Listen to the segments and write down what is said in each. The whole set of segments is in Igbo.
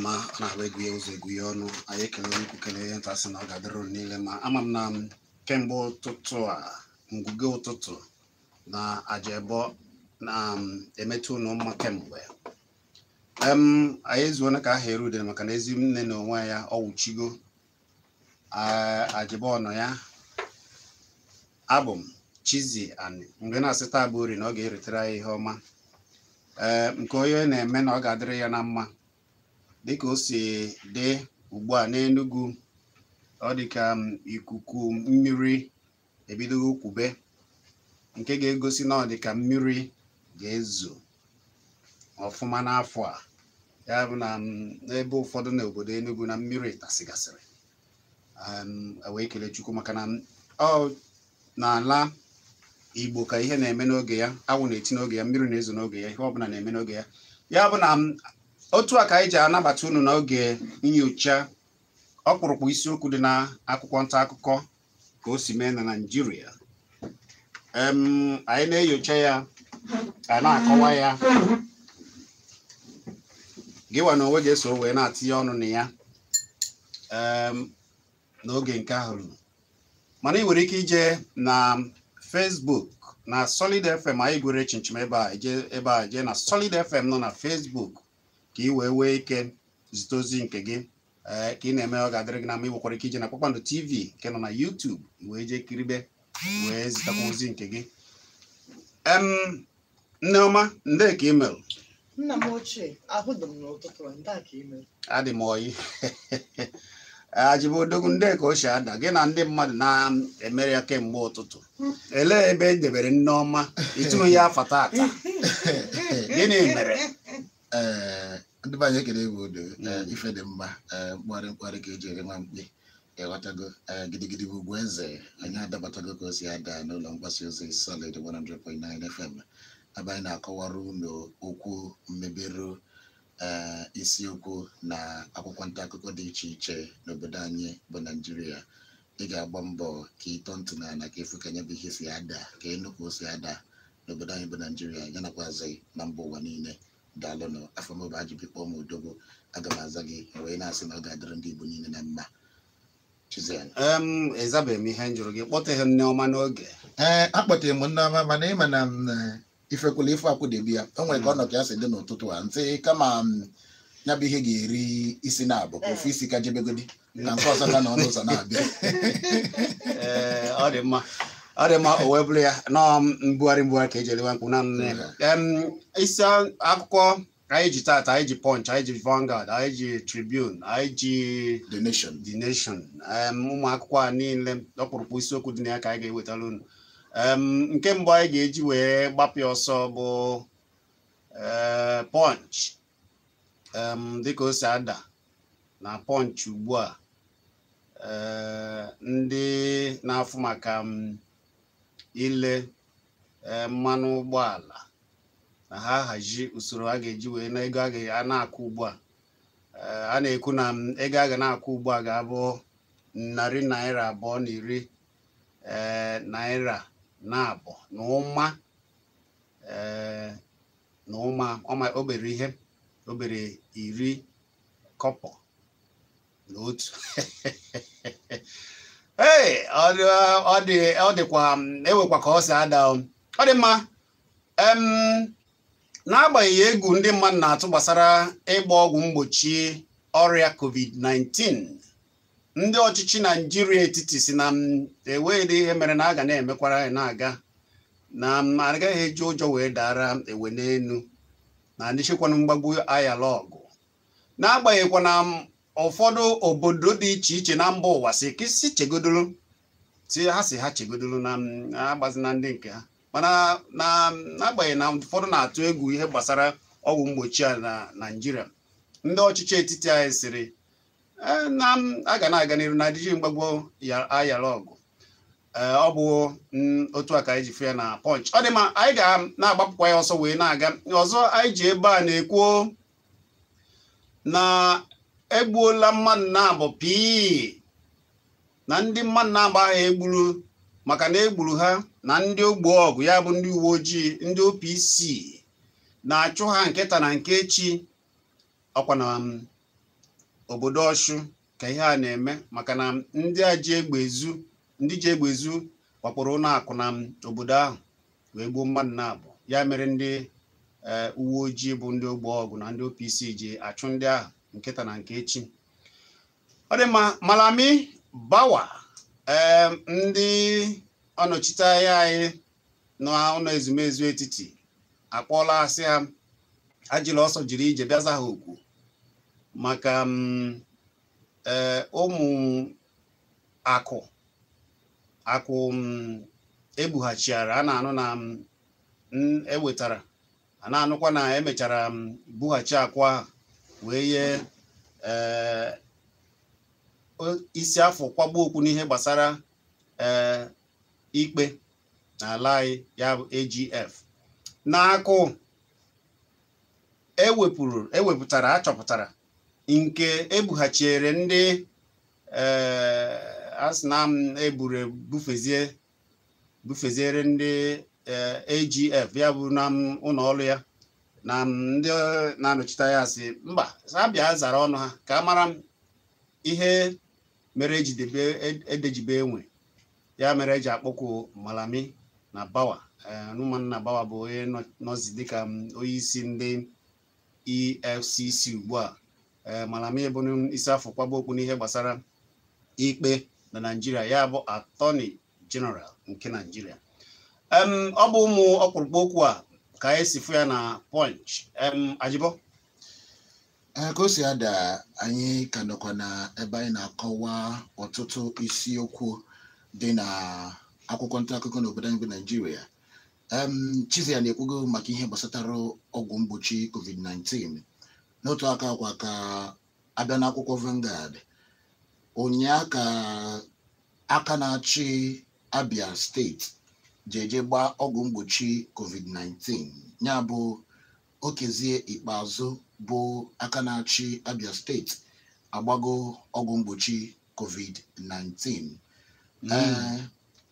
mma. Ọ na-agba egwu ya ụzọ egwu ya ọnụ. Anyị ekele onye ukwu, kelee ihe nta, sị na ọ ga-adịrị unu niile ma. Ama m na m kemgbe ụtụtụ a, ngwuge ụtụtụ na ajebo na m emetụ unu mma kemgbe anyị ezuona ka aha eru udere, maka na ezi nne na onwe ya ọ wụchigo ajebo ọnọ ya. Abụ m Chizzy Ani mgbe na-asị taa bụ ori na ọ ga-eretere anyị ihe ọma, ee, nke onye na-eme na ọ ga-adịrị ya na mma. Dịka o si dị ugbu a n'Enugu, ọ dị ka ikuku mmiri ebidogo kwube, nke ga-egosi na ọ dị ka mmiri ga-ezo ọfụma n'afọ a. Ya bụ na n'ebe ụfọdụ n'obodo Enugu na mmiri tasịgasịrị. Wee kelee Chukwu maka na ọ n'ala Igbo ka ihe na-eme n'oge ya, anwụ na-eti n'oge ya, mmiri na-ezo n'oge ya, ihe ọbụla na-eme n'oge ya. Ya bụ na otu a ka anyị ji anabata unu n'oge nyocha ọkpụrụkpụ isiokwu dị na akwụkwọ nta akụkọ ka o si mee na Naịjirịa. Anyị na-enyocha ya, a na-akọwa ya, gịwa na onwe ga-eso wee na-atinye ọnụ na ya n'oge nke ahụ ruru. Mana ị nwere ike ije na Facebook na Solid FM, anyị gwere chinchim ebe a, ije ebe a, jee na Solid FM nọ na Facebook ka ị wee nwee ike zite ozi nke gị. Ee, ka ị na-eme, ọ ga-adịrị gị na mma. Ị nwekwara ike ije na Kpakpando TV nke nọ na YouTube, i wee jee kiribe wee zitakwa ozi nke gị. Nneọma, ndee ka email? Nna m ochie, ahụ dị m n'ụtụtụ a, ndị a ka ime. Adị m oyi. Ajibodogwu, ndị ka o si ada gị na ndị mmadụ na-emere ya kemgbe ụtụtụ? Elee ebe e debere Nneọma ịtụrụ ya afa tata? Gịnị mere? Ee, ndị be anyị, ekele egwu odo. Ee, ife dị mma. Ee, mkparị mkparị ka eji ere nwa mkpi, ịghọtago? Ee, gidigidi bụ ugwu eze. Anyị adabatago ka o si ada n'ụlọ mgbasa ozi Solid 100.9 FM, ebe anyị na-akọwara unu okwu mmeberu, ee, isiokwu na akwụkwọ nta akụkọ dị iche iche n'obodo anyị bụ Naijiria. Ị ga-agba mbọ ka ịtọ ntị n'ala ka efu ka nya bụ ihe si ada, ka ịnụ ka o si ada n'obodo anyị bụ Naijiria, ya nakwazi na mba ụwa niile. Daalụnụ. Afọ m bụ Ajibikpọ m Odogwu. Aga m aza gị wee na-asị na ọ ga-adịrị ndị Igbo niile na mma. Chiziana. Ịzabeghị m ihe m jụrụ gị. Kpọteghị Nneọma n'oge. Ee, akpọtere m Nneọma, mana ịma na m ifekwula ife akwụdebi ya, o nwere ka ọ nọ ka ya si dị n'ụtụtụ a ntị kama m ya bụ ihe ga-eri isi na-abụ ka ofu isi ka jebegodi na nke ọzọ ka nọ n'ụzọ na-abịa. Ee, ọ dị mma, ọ dị mma. O wee bụrụ ya nọọ mbugharị mbugharị ka eji elewa mkpu na nne. Isi akụkọ anyị ji tata, anyị ji Punch, anyị ji Vanguard, anyị ji Tribune, anyị ji The Nation. The Nation. Ụmụ akwụkwọ a niile, ọkpụrụkpụ isiokwu dị na ya ka anyị ga-ewetara unu. Nke mbụ anyị ga-eji wee gbapụ ya ọsọ bụ ee, Punch. Dịka o si ada na Punch ugbu a, ee, ndị na-afụ maka ile ee, mmanụ ụgbọala na ha hazi usoro a ga-eji wee na ego a ga na-akwụ ugbu a. Ee, a na-ekwu na ego a ga na-akwụ ugbu a ga-abụ ₦210, ee, naira na abụọ na ụma, ee, na ụma ọma obere ihe, obere 10 kọpọ na otu. Ee, ọ dịkwa ewekwa ka ọ si ada o. Ọ dị mma. N'agbanyeghị egwu ndị mmadụ na-atụ gbasara ịgba ọgwụ mgbochi ọrịa COVID-19, ndị ọchịchị Naijiria etiti si na enweghị ihe mere na a ga na-emekwara ya na-aga, na m agaghị eji ụjọ wee dara ewe n'elu na ndị chekwanụ mgbagbu ayala ọgụ, n'agbanyeghịkwa na ụfọdụ obodo dị iche iche na mba ụwa si kisi chegodolo, si ha si ha chegodolo na agbazina ndị nke ha. Mana na n'agbanyeghị na ụfọdụ na-atụ egwu ihe gbasara ọgwụ mgbochi a na Naijiria, ndị ọchịchị etiti anyị sịrị "Ee, na a ga na-aga n'iru na adịghị mgbagbo ya ayala ọgụ." Ee, ọ bụ otu a ka anyị ji fụ ya na Punch. Ọ dị mma, anyị ga na-agbapụkwa ya ọsọ wee na-aga. Ọzọ anyị ji ebe a na-ekwu na egbuola mmadụ na-abụ pii na ndị mmadụ na-agba ha egburu maka na egburu ha na ndị ogbo ọgụ, ya bụ ndị uwe ojii, ndị OPC na-achụ ha nkịta na nke echi ọkwa na obodo Ọshụ ka ihe a na-eme maka na ndị a ji egbe ezu ndị ji egbe ezu wakporo ụlọ akụ na obodo ahụ wee gbuo mmadụ na-abụ. Ya mere ndị uwe ojii bụ ndị ogbo ọgụ na ndị OPC ji achụ ndị ahụ nkịta na nke echi. Ọ dị mma. Malami Bawa, ndị ọnọchite anya anyị n'ụlọ ezumezu etiti akpọọla asị ha ajịla ọsọ jiri ije bịa za ha okwu maka ụmụ akụ akụ ebughachiri a na-anụ na ewetara a na-anụkwa na emechara bughachi akụ ahụ wee nye isi afọ kwagbuo okwu n'ihe gbasara ikpe n'ala anyị, ya bụ AGF n'akụ ewepụrụ ewepụtara achọpụtara nke ebughachiere ndị asị na eburu bufeziere ndị AGF, ya bụ na ụlọ ọrụ ya na ndị na-anọchite anya sị mba ha bịa zara ọnụ ha ka a mara ihe mere ejidebe edejibe enwe. Ya mere eji akpọkwu Malami na Bawa. Numan Bawa bụ onye nọzi dịka onye isi ndị EFCC ugbu a. Malami bụ isi afọ kwagba okwu n'ihe gbasara ikpe na Naịjirịa, ya bụ Attorney General nke Naịjirịa. Ọ bụ ụmụ ọkpụrụkpụ okwu a ka anyị si fụ ya na Punch. Ajibo. Ka o si ada, anyị ka nọkwa na ebe anyị na-akọwa ọtụtụ isiokwu dị na akwụkwọ nta akụkọ n'obodo anyị bụ Naịjirịa. Chizia na-ekwugo maka ihe gbasatara ọgwụ mgbochi COVID-19. N'otu aka akwa ka abịa n'akwụkwọ Vanguard ụnyaa ka aka na-achị Abia steeti jeje gbaa ọgwụ mgbochi COVID-19, ya bụ Okezie Ikpeazụ bụ aka na-achị Abia steeti agbago ọgwụ mgbochi COVID-19.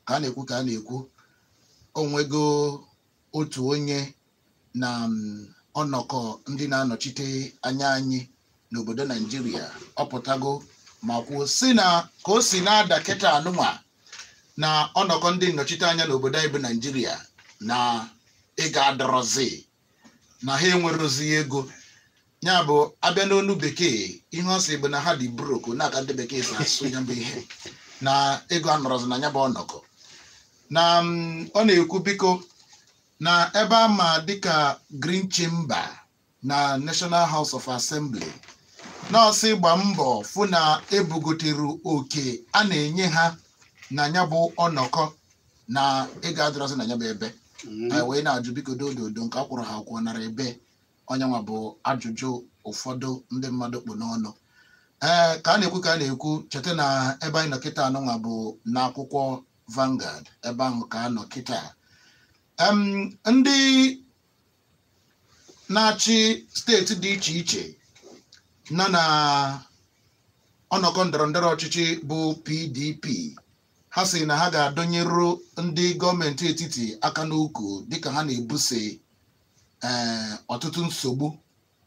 Ka a na-ekwu onwego otu onye na ọnọkọ ndị na-anọchite anya anyị n'obodo Naịjirịa ọpụtago ma kwuo si na ka o si na-ada kịta anụnwa na ọnọkọ ndị nnọchite anya n'obodo anyị bụ Naịjirịa na ịga adọrọzi na ha enwerozi ego. Ya bụ abịa n'onu bekee ihe ọ sị bụ na ha dị broke, na-aka ndị bekee si asụ ya bụ ihe na ego anọrọzi na ya bụ ọnọkọ. Na ọ na-ekwu biko na ebe a ma dịka Green Chamber na National House of Assembly nọọsụ gba mbọ fụ na ebugotere oke a na-enye ha na ya bụ ọnọkọ na ego adịrọzi na ya bụ ebe. Wee na-ajụ biko dododo nke akwụrụ ha akwụọ nara ebe onyenwa bụ ajụjụ ụfọdụ ndị mmadụ kpụ n'ọnụ. Ka a na-ekwu cheta na ebe anyị nọ kịta anụnwa bụ n'akwụkwọ Vanguard, ebe ahụ ka a nọ kịta. Ndị na-achị steeti dị iche iche nọ na ọnọkọ ndọrọndọrọ ọchịchị bụ PDP, ha sị na ha ga-adọnyeru ndị gọọmenti etiti aka n'ukwu dịka ha na-ebuse ọtụtụ nsogbu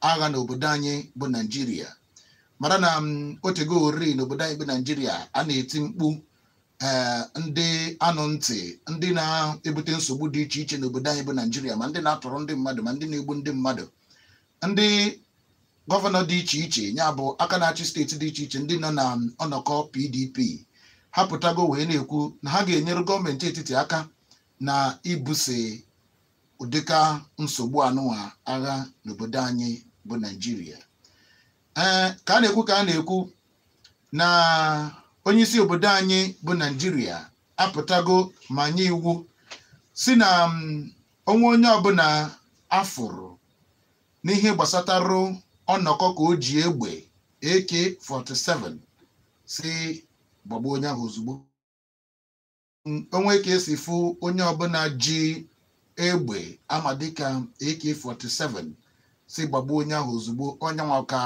agha n'obodo anyị bụ Naịjirịa. Mara na otego ori n'obodo anyị bụ Naịjirịa a na-eti mkpu ndị anụ ntị ndị na-ebute nsogbu dị iche iche n'obodo anyị bụ Naịjirịa, ma ndị na-atọrọ ndị mmadụ ma ndị na-egbu ndị mmadụ. Ndị gọvanọ dị iche iche, ya bụ aka na-achị steeti dị iche iche ndị nọ na ọnọkọ PDP, ha pụtago wee na-ekwu na ha ga-enyere gọọmenti etiti aka na ibuse ụdịka nsogbu anụnwa agha n'obodo anyị bụ Naịjirịa. Ka a na-ekwu na onye isi obodo anyị bụ Naịjirịa apụtago ma nye iwu si na onwe onye ọbụla afụrụ n'ihe gbasatarụ ọnọkọ ka o ji egbe AK-47 si gbagbuo onye ahụ ozugbo. Onwe ka esi fụ onye ọbụla ji egbe ama dịka AK-47 si gbagbuo onye ahụ ozugbo, onye nwa ka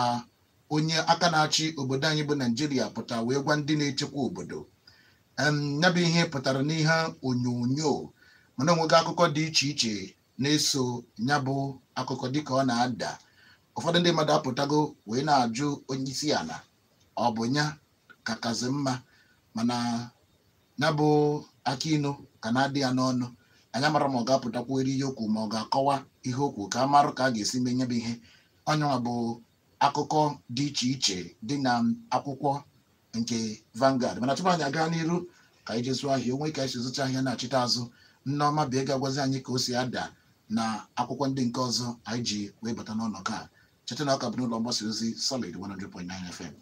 onye aka na-achị obodo anyị bụ Naịjirịa pụta wee gwa ndị na-echekwa obodo. Ya bụ ihe pụtara n'ihe onyonyo, mana onwego akụkọ dị iche iche na-eso ya bụ akụkọ dịka ọ na-ada. Ụfọdụ ndị mmadụ apụtago wee na-ajụ onye isi ala Ọ bụ nya kakazi mma mana ya bụ Akino ka na-adị ya n'ọnụ. Anyị mara ma ọ ga-apụtakwuere ihe okwu ma ọ ga-akọwa ihe okwu ka a marụ ka a ga-esi menye bụ ihe. Onyenwa bụ akụkọ dị iche iche dị na akwụkwọ nke Vanguard. Mana tupu anyị aga n'iru ka anyị jee zụọ ahịa, onwe ka anyị si zụcha ahịa na-achịta azụ, Nneọma bịa ga-agwazi anyị ka o si ada na akwụkwọ ndị nke ọzọ anyị ji wee bata n'ọnọkọ a. Cheta na ọ ka bụ n'ụlọ mgbasa ozi Solid 100.9 FM.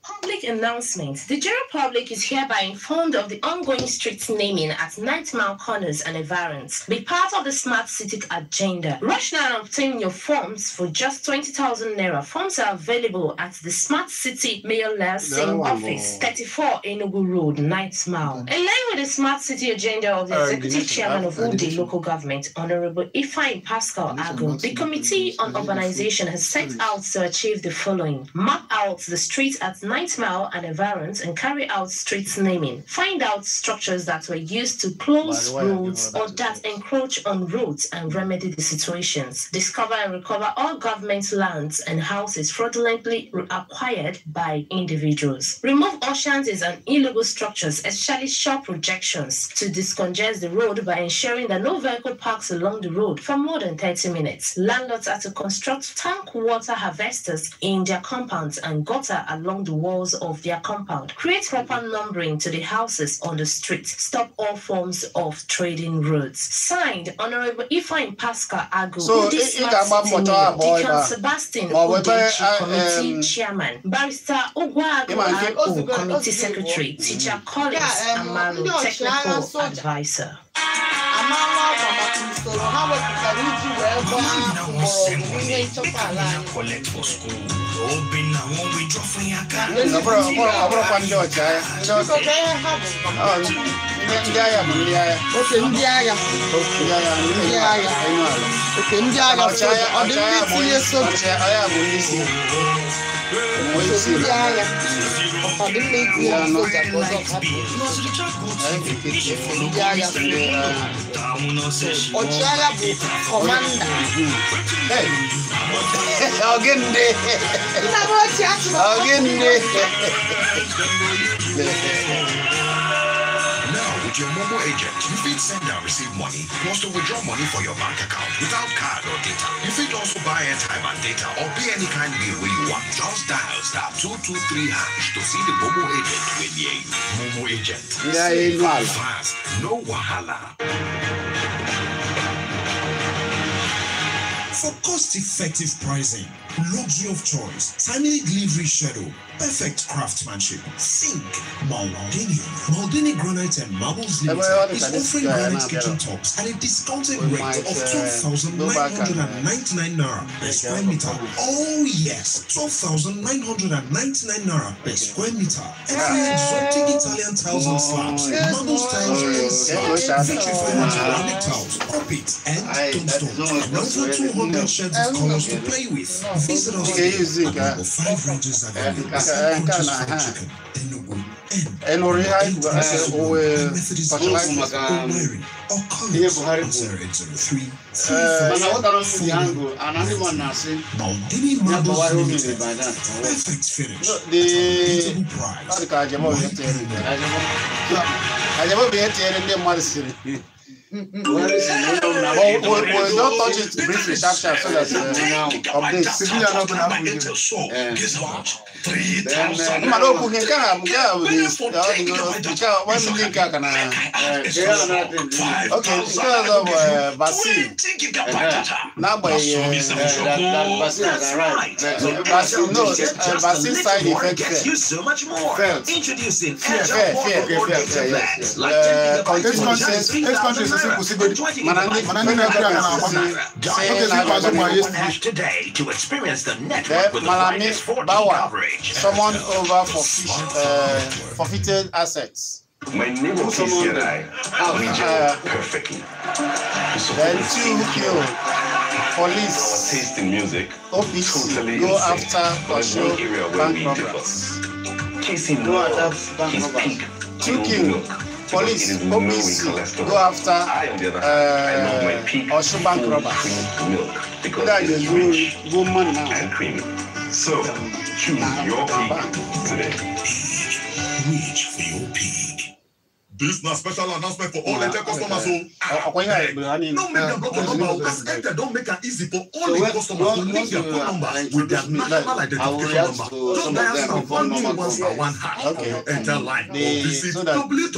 Public announcement. The general public is hereby informed of the ongoing street naming at 9th Mile Corners and environs. Be part of the Smart City agenda. Rush now and obtain your forms for just 20,000 naira. Forms are available at the Smart City Mayor Lelsing Office, 34 Enugu Road, 9th Mile. In line with the Smart City agenda of the Executive Chairman of Udi Local Government, Honorable Ifeanyi Pascal Agu, the Committee on Urbanization has set out to achieve the following: map out the streets at 9th Mile and environs and carry out street naming. Find out structures that were used to close roads or that encroach on roads and remedy the situations. Discover and recover all government lands and houses fraudulently acquired by individuals. Remove all shanties and illegal structures, especially shop projections, to discongest the road by ensuring that no vehicle parks along the road for more than 30 minutes. Landlords are to construct tank water harvesters in their compounds and gutter along the walls of their compound. Create proper numbering to the houses on the street. Stop all forms of trading roads. Signed, Honorable Ifeanyi Pascal Agu, So, Udi ị Smart ga-agba City mbọ chọọ Mayor, abụọ ebe Deacon a. Sebastian Ma ọ bụ ebe, Udechi, ah, Committee Chairman, Barrister Ogwagu Ịma nke- Agụ, Committee Secretary, Teacher Collins Ya, Amalu, ndị ọchịagha Technical soja. Advisor. Amaala ọkwa maka usoro ha wepụtara iji wee gbaa mgbọrọgwụ ihe nchekwa ala anyị. Collect for school. Obinna won't withdraw from your car. Ọ bụrụkwa ndị ọchịagha ndị Biko ka ihe ha bụ ọ, ndị agha bụ ndị agha. Oke ndị agha. Ndị agha Ndị agha. enu ala. Oke ndị agha soja. Ọ dị ndị tinye soja. Ọchịagha bụ ndị isi. Onye isi Ndị agha. Ọ dị mma itinye ndị soja ka ọzọ ka bụ ndị agha soja. Ọchịagha bụ kọmanda. Hey! Ogende! Nna m ochie achịrị Ogende! Now, with your mobile agent, you fit send and receive money, plus to withdraw money for your bank account without card or data. You fit also buy airtime and data or pay any kind bill where you want. Just dial *223# to see the Momo agent when near you. Momo agent. Ndị agha enu ala. Fast, no wahala. For cost-effective pricing, luxury of choice, timely delivery schedule, perfect craftsmanship, think Maldini. Maldini Granite and Marbles Limited is offering granite kitchen tops at a discounted We rate might, of go back and, 12,999 naira per square meter. Oh yes, 12,999 naira per square meter. Every exotic Italian tiles and slabs, marble tiles and slabs, vitrified and ceramic tiles, carpet and Aye, that is tombstones, almost and over 200 shades of colors to play with. Visit us Okay, today use it, at number 5 Rogers Avenue, beside nke a Conscious na Fried ha. Chicken, Enugu, and Ị nụrụ ihe anyị eight kwuru, Mrs. owe Methodist fertilizer. Church, Owerri, or call Ihe us Buhari on kwuru. 0803 Mana 354 ọ dara m dị angụ, ana ndị mmadụ na-asị Maldini ya Marbles kọwara o mere Limited. by that. Perfect finish No, at an unbeatable ọ dị price. ka Ajebo bụ ihe tinyere Ajebo bụ ihe tinyere ndị mmadụ siri. But we don't touch it briefly, sharp, sharp, so that updates. Civilian ọbụla afọ ijuru. Guess how much? 3,000. Mmadụ okwu gị nke a nke a bụ the ọ dịgo nke a nwa ndị nke a ka na okay nke ọzọ bụ vaccine n'agbanyeghị vaccine no vaccine side effect Gets fear. you so much more. Felt. Introducing Fear, Airtel fear, Portable fear, Data fear, yes, Plans yes. like 10 gigabytes Eight for countries, just eight countries 3,000 esi naira kwụsịgodi. and 20 Mana ndị gigabytes Mana ndị na-ekwu ya na-agba. si Okay, na si ikpeazụ ma One yesterday. hash today to experience the Then network with the Malami brightest 4G Bawa coverage. summoned over for forfeited assets. My neighbor Casey and I, we gel perfectly. We support Then the two same who killed Our police taste in music, OPC totally go insane. after But there's one Osho area where bank we robbers. differ. Casey Go loves after bank his robbers. peak Two fueled killed milk because police it is low in OPC cholesterol. go after I, on the other hand, I love my peak Osho bank full robbers. cream milk because Ndị a it is ga-ezu rich gbuo mmadụ na and creamy. So, choose your peak today. Reach for your peak. This na special announcement for all Airtel customers. So, Ọkwa ihe a bụ ha niile. no make them block your number because Airtel don't make it easy for all the customers to link their phone number with their national identification number. Just dial *121*1# on your Airtel line or visit So that we'll use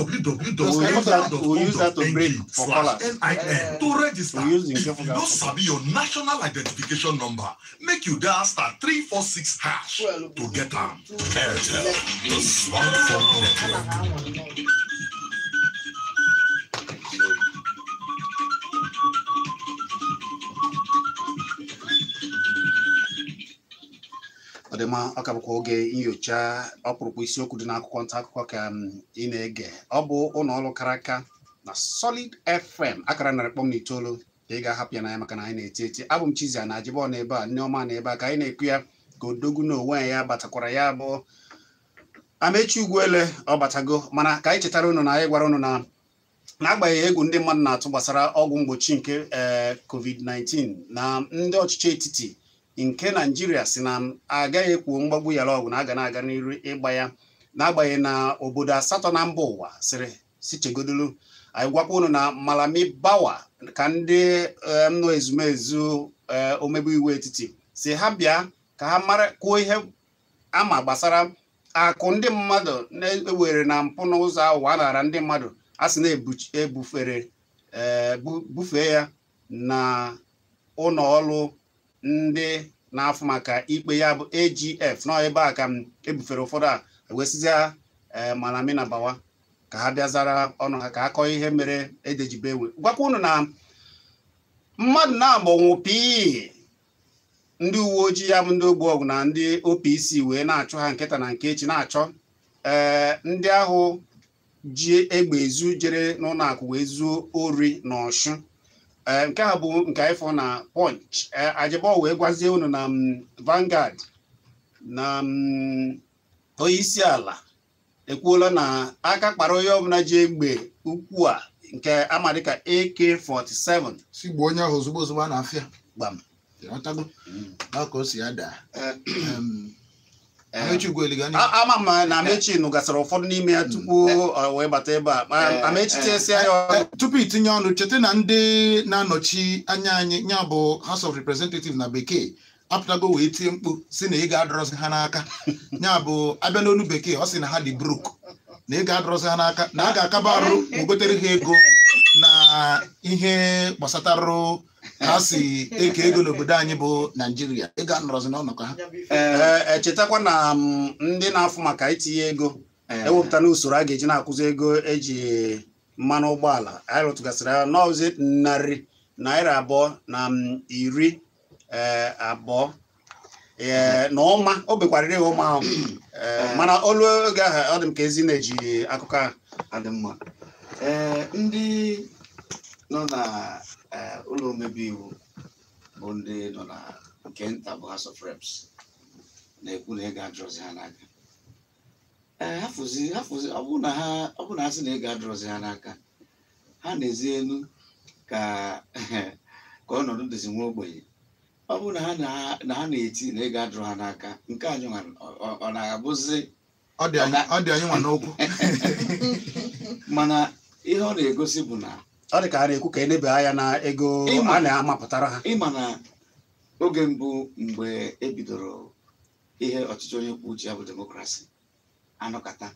that to break for callers. www.airtel.com.ng/NIN to register. We'll use the If you don't sabi your national identification number, make you dial *346# to get am. Airtel, the smartphone network. Ọ dị mma, ọ ka bụkwa oge nyocha ọkpụrụkpụ isiokwu dị n'akwụkwọ nta akụkọ ka ị na-ege. Ọ bụ ụlọ ọrụ kara aka na Solid FM akara 100.9 ka ị ga-ahapụ ya n'anya maka na anyị na-eti eti. Abụ m Chizzy na Ajibọ na ebe a, Nneọma na ebe a ka anyị na-ekwu ya ka odogwu n'onwe ya batakwara ya bụ Amechi Ugwuele, ọ batago. Mana ka anyị chetara unu na anyị gwara unu na n'agbanyeghị egwu ndị mmadụ na-atụ gbasara ọgwụ mgbochi nke COVID-19 na ndị ọchịchị etiti nke Naijiria si na agaghị ekwu mgbagbu yara ọgwụ na aga na-aga n'iru ịgba ya, n'agbanyeghị na obodo 8 na mba ụwa sịrị si chegodolu. Anyị gwakwa unu na Malami Bawa ka ndị nọ ezumezu omebe iwu etiti si ha bịa ka ha mara kwuo ihe ama gbasara akụ ndị mmadụ na-ewere na mpụ n'ụzọ ahụ a nara ndị mmadụ a sị na-ebufere bufee ya na ụlọ ọrụ ndị na-afụ maka ikpe ya bụ AGF nọ ebe a ka m ebufere ụfọdụ a wesịzịa Malami na Bawa ka ha bịa zara ọnụ ha ka ha kọọ ihe mere edejibe ewe. Gwakwa unu na mmadụ na-agbanwụ pii ndị uwe ojii ya bụ ndị ogbu ọgụ na ndị OPC wee na-achụ ha nkịta na nke echi na-achọ ndị ahụ ji egbe ezu jere n'ụlọ akụ wee zuo ori na Ọshụ. Nke a bụ nke anyị fụ na Punch. Ajibọ wee gwazie unu na Vanguard na onye isi ala ekwuola na aka kpara onye ọbụla ji egbe ukwu a nke ama dịka AK-47 si gbuo onye ahụ ozugbo ozugbo a na-afịa gbam. Ịghọtago? Ọ ka o si ada. Amechi Ugwuele ga Ama m na Amechi nụgasịrị ụfọdụ n'ime ya tupu ọ wee bata ebe a. Ma Amechi tiesia ya ọnụ. Tupu itinye ọnụ, cheta na ndị na-anọchi anya anyị ya bụ House of Representatives na bekee apụtago wee tie mkpu si na ị ga-adọrọsị ha n'aka. Ya bụ abịa n'olu bekee ọ sị na ha dị broke, na ị ga-adọrọsị ha n'aka, na a ga-akaba arụ wegotere ha ego na ihe gbasatarụ ha si eke ego n'obodo anyị bụ Naijiria. Ị ga-anọrọzi n'ọnọkọ ha. Chetakwa na ndị na-afụ maka itinye ego ewepụta n'usoro a ga-eji na-akwụzi ego eji mmanụ ụgbọala. Anyị rụtụgasịrị ya n'ọzi ₦220 na ụma o bekwarịrị ụma ahụ. Mana olu oge ahụ ọ dị m ka ezi na-eji akụkọ ahụ. Adị mma. Ndị nọ na ụlọ omebe iwu bụ ndị nọ na nke nta bụ House of Reps na-ekwu na ego adọrọzi ha n'aka. Ha fụzi ọ bụrụ na ha sị na ego adọrọzi ha n'aka, ha na-ezi elu ka ọnọdụ dịzi nwa ogbenye. Ọ bụrụ na ha na-eti na ego adọrọ ha n'aka, nke anyị ọ na-abụzi ọ dị anyị nwa n'okwu. Mana ihe ọ na-egosi bụ na ọ dị ka ha na-ekwu ka enebe anya na ego a na-amapụtara ha. Ịma na oge mbụ mgbe e bidoro ihe ọchịchị onye kwuo uche ya bụ demokrasi, anọkata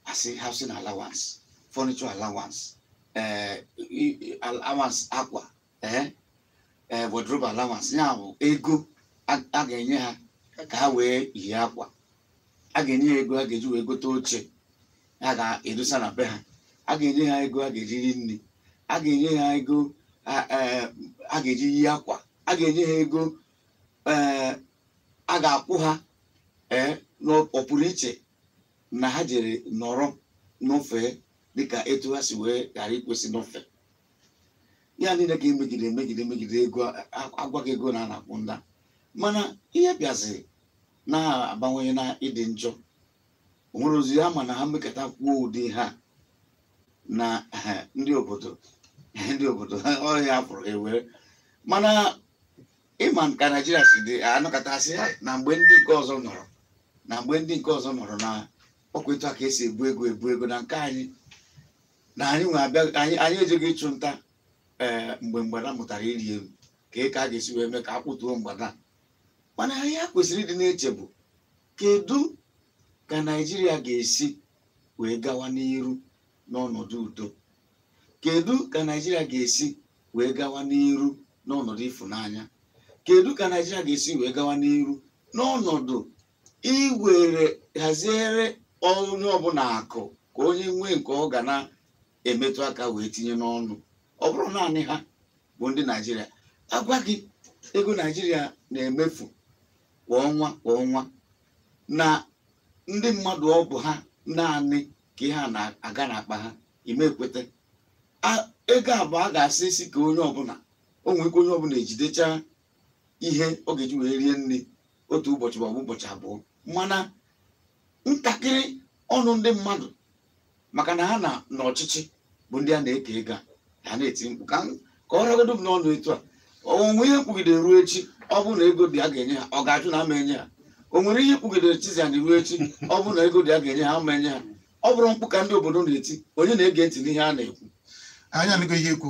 asị housing allowance, furniture allowance, allowance akwa, wardrobe allowance, ya bụ ego a ga-enye ha ka ha wee yie akwa, a ga-enye ha ego a ga-eji wee gote oche a ga-edosa na be ha, a ga-enye ha ego a ga-eji ri nri, a ga-enye ha ego a ga-eji yi akwa, a ga-enye ha ego a ga-akwụ ha n'ọpụrụ iche na ha jere nọrọ n'ofe dịka etu ha si wee ghara ikwesị n'ofe ya niile ka emegide emegide emegide ego agwaghị ego na a na-akwụ nda. Mana ihe bịaziri na-abawanye na ịdị njọ, o nwere ozi ha ma na ha mmekọta kwuo ụdị ha na ndị obodo ọrịa fụrụ ewere. Mana Ịma ka Naijiria si dị, anọkọtasị na mgbe ndị nke ọzọ nọrọ na mgbe ndị nke ọzọ nọrọ na ọkwa etu a ka esi ebu ego ebu ego na nke anyị na anyị nwe abịa anyị ejeghị ịchụ nta. Ee, mgbe mgbada mụtara iri elu ka ị ka a ga-esi wee mee ka a kpụtuo mgbada. Mana ihe a kwesịrị ịdị na-eche bụ kedu ka Naijiria ga-esi wee gawa n'iru n'ọnọdụ udo, kedu ka Naijiria ga-esi wee gawa n'iru n'ọnọdụ ịfụnanya, kedu ka Naijiria ga-esi wee gawa n'iru n'ọnọdụ iwere haziere onye ọbụla akụ ka onye nwee nke ọ ga na-emetụ aka wee tinye n'ọnụ. Ọ bụrụ naanị ha bụ ndị Naijiria, agwa gị ego Naijiria na-emefu kwa ọnwa kwa ọnwa na ndị mmadụ ọ bụ ha naanị ka ihe a na-aga n'akpa ha ime ekweta. Ego abụọ a ga-asị isi ka onye ọbụla o nwee ike onye ọbụla ejidecha ihe ọ ga-eji wee rie nri otu ụbọchị maọbụ ụbọchị abụọ, mana ntakịrị ọnụ ndị mmadụ maka na ha na n'ọchịchị bụ ndị a na-eke ego a ha na-eti mkpu ka ọ ragodo m n'ọnụ etu a. Onwe ihe mkpugide ruo echi, ọ bụrụ na ego dị a ga-enye ha, ọ ga-ajụ na ama enye ha. O nwere ihe mkpugidere Chiziani ruo echi, ọ bụrụ na ego dị a ga-enye ha, ama enye ha. Ọ bụrụ mkpu ka ndị obodo na-eti, onye na-ege ntị n'ihe a na-ekwu. Anyị anụgo ihe ikwu.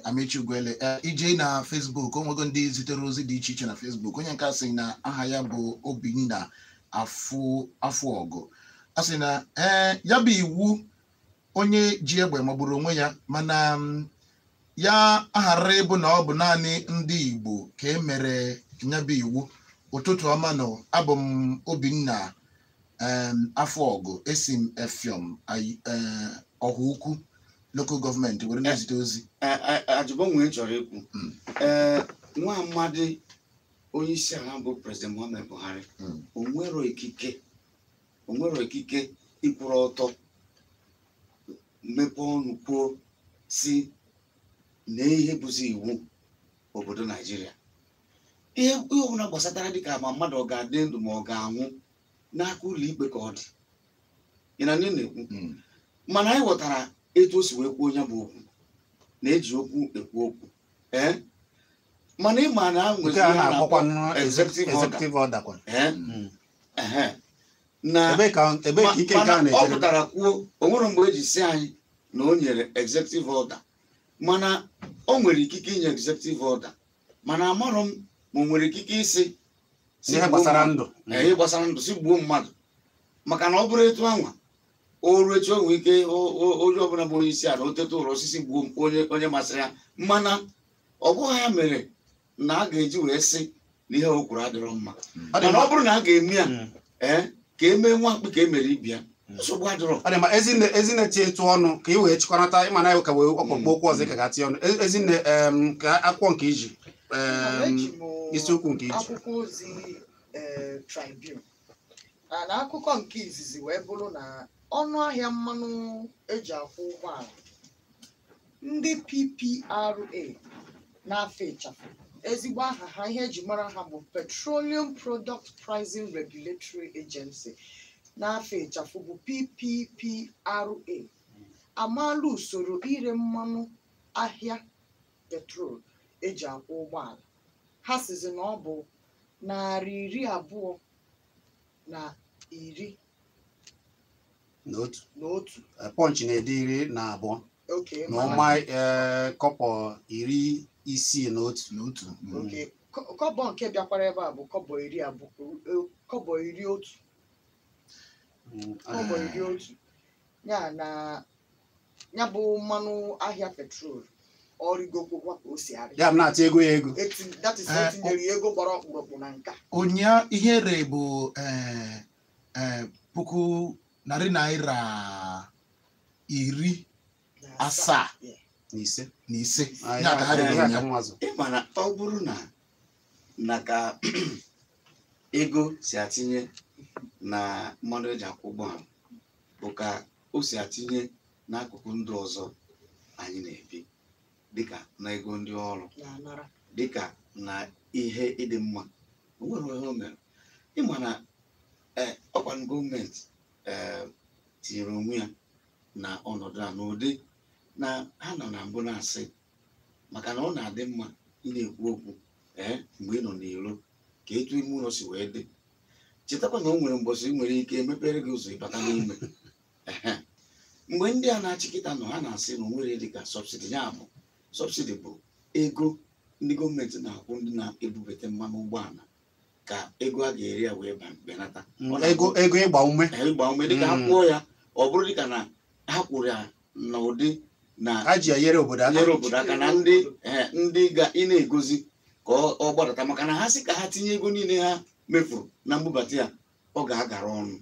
Amechi Ugwuele, ije na Facebook, o nwego ndị zitere ozi dị iche iche na Facebook. Onye nke a sị na aha ya bụ Obinna Afụ Ọgụ, a sị na ee ya bụ iwu onye ji egbe magburu onwe ya, mana ya aghara ịbụ na ọ bụ naanị ndị Igbo ka e mere ya bụ iwu. Ụtụtụ ọma nọ, abụ m Obinna Afọ Ọgụ, esi m Efiom Ọha Ukwu local gọọmenti were na-ezite ozi. Ajụbọ nwere chọrọ ikwu, ee, nwa amadi onye isi ala bụ President Muhammadu Buhari o nwero ikike ịkwụrụ ọtọ mmepe ọnụ kwuo si na ihe bụzi iwu obodo Naijiria, ihe ọbụla gbasatara dịka ma mmadụ ọ ga-adị ndụ ma ọ ga-anwụ n'aka ụlọ ikpe ka ọ dị. Ị na na-ekwu, mana anyị ghọtara etu o si wee kwuo onye bụ okwu na-eji okwu ekwu okwu. Ee, mana ịma na nke a na-akpọkwa executive order kwa. Na ebe ka ike nke a ọ na-echere pụtara kwuo, o nwere mgbe eji si anyị na o nyere executive order, mana o nwere ikike inye executive order, mana amarọ m ma o nwere ikike isi ihe gbasara ndụ, ihe gbasara ndụ si gbuo mmadụ. Maka na ọ bụrụ etu anwa o ruo echi, o nwere ike onye ọbụla bụ onye isi ala o teta ụlọ osisi gbuo onye masịrị ya. Mana ọ bụghị ya mere na a ga-eji wee sị na ihe o kwuru adịrọ mma. Mana ọ bụrụ na a ga-eme ya, ee, ka emee nwa mkpi ka e mere ibia, nsogbu adịrọ. Ọ dị ma ezinne tie tụ ọnụ ka ị wee chịkọnata ịma na ka wee ọkpọkpọ okwu ọzọ ka ga-atinye ọnụ. Ezinne, ka akwụkwọ nke iji, isiokwu nke iji akwụkwọ ozi Tribune na akụkọ nke izizi wee bụrụ na ọnụ ahịa mmanụ eji akwụ ụgbọala ndị PPRA na-afọ ịchafụ, ezigbo aha ha ihe eji mara ha bụ Petroleum Product Pricing Regulatory Agency na-afọ ịchafụ bụ PPPRA, amaala usoro ire mmanụ ahịa petrol eji akwụ ụgbọala. Ha sizi na ọ bụ 221 Punch na-ede 12 na ụma kọpọ 61. Okay, kọbọ nke bịakwara ebe a bụ kọbọ 20, kọbọ 11, kọbọ 11. Ya na ya bụ mmanụ ahịa petrol ọ rigokwa ka o si arị. Ya m na-atụ ego ya ego. That is etinyere ego gbara ọkpụrụkpụ na nka. Onye ihere bụ 175,000. Ị mana ọ bụrụ na ka ego si atinye na mmanụ eji akwụ ụgbọala bụ ka o si atinye n'akụkụ ndụ ọzọ anyị na-ebi, dịka na ego ndị ọrụ, dịka na ihe ịdị mma, o nwere ihe o mere. Ịma na ọkwa gọọmenti tinyere onwe ya na ọnọdụ a n'ụdị na ha nọ na mbụ na-asị, maka na ọ na-adị mma ị na-ekwu okwu Mgbe ị nọ n'ilo ka etu ime ụlọ si wee dị, chetakwa na o nwere mbọsị ị nwere ike emepere gị ụzọ ịbata n'ime. Mgbe ndị a na-achịkịta nọ, ha na-asị na o nwere dịka subsidy. Ya bụ subsidy bụ ego ndị gọọmenti na-akwụ ndị na-ebubata mmanụ ụgbọala ka ego a ga-eri ya wee benata. Ego ịgba ume, ịgba ume dịka ha kwụọ ya, ọ bụrụ dịka na ha kwụrụ ya n'ụdị na ha ji ya nyere obodo aka na ndị ga ị na-egozi ka ọ gbadata, maka na ha sị ka ha tinye ego niile ha mefuru na mbubata ya, ọ ga-agara ọnụ.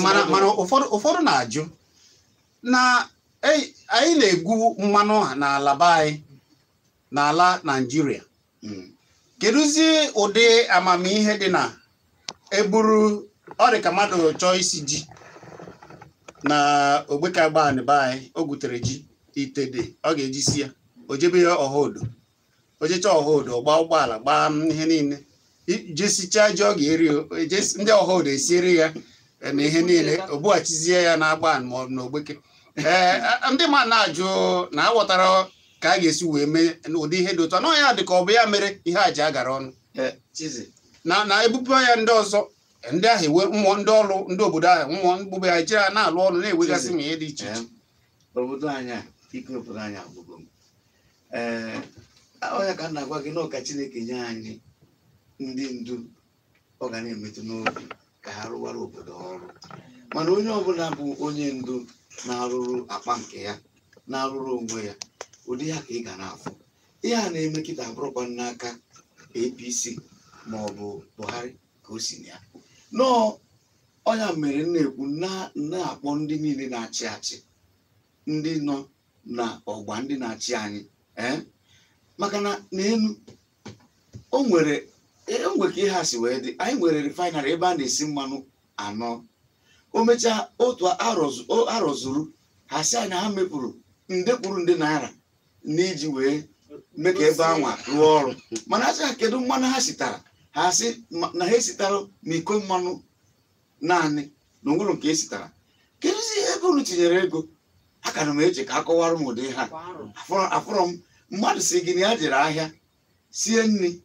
Mana ụfọdụ na-ajụ na anyị na-egwu mmanụ n'ala be anyị n'ala Naịjirịa, kedụzi ụdị amamihe dị na eburu ọ dị ka mmadụ chọọ isi ji na ogbekagban be anyị, o gwutere ji ite dị ọ ga-eji si ya, o jebe ya ọhaodo, o jecha ọhaodo gbaa ụgbọala gbaa ihe niile, jesichaa ji ọ ga-eri, ndị ọhaodo esiere ya na ihe niile, o bughachizie ya na agban ma ọ bụ n'ogbeke. Ee, ndị mmadụ na-ajụ na aghọtara ka a ga-esi wee mee ụdị ihe dị otu a, na ya dị ka ọ bụ ya mere ihe a ji agara ọnụ na ebupụ ya ndị ọzọ, ndị ahụ ewe mmụọ ndị ọrụ ndị obodo ahụ mmụọ mgbube ha jiri ha na-alụ ọrụ na-ewegasị ma ihe dị iche iche. Obodo anyị ike obodo anyị agwụgo m. Ee, ọnya ka m na-agwa gị na ọka Chineke nye anyị ndị ndu ọ ga na-emetụ n'obi ka ha rụwara obodo ọrụ, mana onye ọbụla bụ onye ndu na-arụrụ akpa nke ya, na-arụrụ onwe ya, ụdị ya ka ị ga na-afụ. Ihe a na-eme kịta abụrụkwa n'aka APC ma ọ bụ Buhari ka o si na ya nọọ. Ọnya mere m na-ekwu na-akpọ ndị niile na-achị achị, ndị nọ na ọgba ndị na-achị anyị, maka na n'elu o nwere ka ihe a si wee dị. Anyị nwere refinery ebe a na-esi mmanụ anọ, o mechaa otu arọzuru ha si anyị na ha mepụrụ nde kwuru nde naira n'iji wee mee ka ebe anwa rụọ ọrụ, mana asị ha kedu mmanụ ha sitara, ha sị na ha esitara n'iko mmanụ naanị na onwere nke esitara. Kedụzi ebe unu tinyere ego? Aka na m eche ka akọwara m ụdị ha. Afụrọ m mmadụ si gị na ya jere ahịa sie nri,